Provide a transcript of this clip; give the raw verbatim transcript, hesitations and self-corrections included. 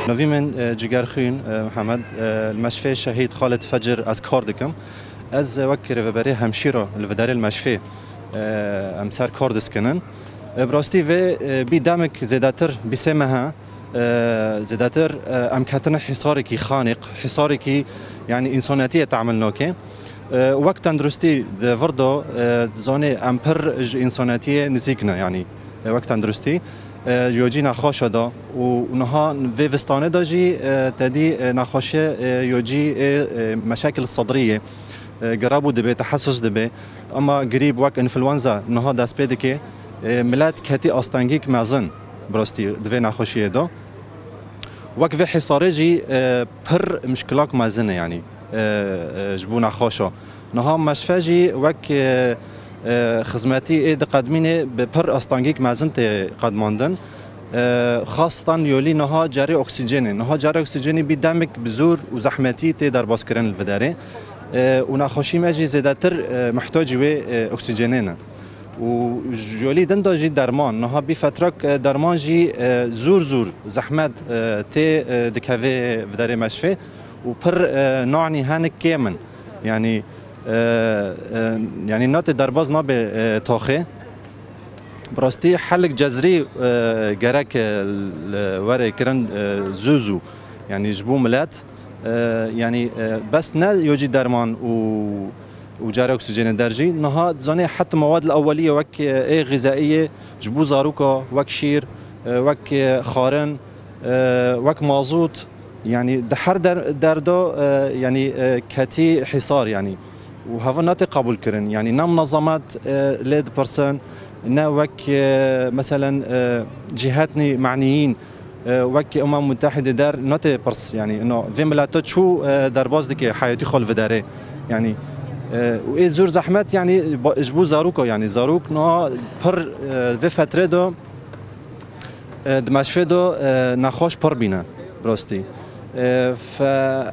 Navî min, e, Cigerxwîn, e, Mihemed, e, li meşfê Şehîd Xalid Fecir ez kar dikim. Ez, e, wek rêveberê hemşîro li vidarê li meşfê, e, em ser kar diskinin. E, bi rastî vê, e, bî demik zêdetir bî sê mehe, e, zêdetir, e, em ketine hîsarekî xanîq, hîsarekî, yanî, însanetiyê te'mil nake. E, wek tenduristî di vir de, e, zanê em pir ji însanetiyê nizîk ne, yanî, e, wek tenduristî, e, yo cî nexweşa da û niha vê vistanê de jî, e, tedî, e, nexweşiye, e, yo cî ê, e, meşekil sedrî yê, e, girabû dibe, tehesus dibe. Ema grîp wek înfluenza niha dest pê dike, e, milet ketî astengîk mezin bi rastî di vê nexweşiyê de. Wek vê hîsarê jî, e, pir mişkilak mezin e, yanî, e, e, ji bo nexweşa. Niha meşfe jî wek, e, e, xizmetî ê diqedmînê bi pir astengîk mezin tê qedmandin. E, xastan yolî niha cerê oksîjenê. Niha cerê oksîjenê bî demik bi zor û zehmetî tê derbazkirin li viderê. E, û nexweşî me jî zêdetir, e, mihtacî wê, e, oksîjenê ne. Û ji yolî din de jî derman. Niha bî fetrek, e, derman jî, e, zûr zûr zehmet, e, tê, e, dikeve viderê meşfê û pir, e, nanî henik kêm in. Yanî, e, e, yanî natê derbaz nabe, e, taxê. Bi rastî helik cezrî, e, gerek, e, li were kirin, e, zû zû. Yanî ji bo milet, e, yanî, e, bes ne yo cî derman û û carê oksîjenê der jî. Niha zanê heta mewad el ewelî ye wek, e, ê xîzeyî yê ji bo zaroka, wek şîr, e, wek, e, xwarin, e, wek mazût, yanî di her der-, derdo, e, yanî, e, ketî hîsar yanî. Û heva nate qebûl kirin. Yanî ne munezemet, e, lê dipirsin, ne wek, e, meselen, e, cîhetnî manîyîn, e, wek Umem Mutehîdê der nate pirs, yanî, no, vê mileto çû, e, derbaz dike, heyatî xwe li viderê. Yanî, e, û ê zor zehmet, yanî, ba-, ji bo zaroka, yanî, zarok niha pir, e, vê fetrê de, e, di meşfê de, e, nexweş pir bîne, bi rastî. E, fe-,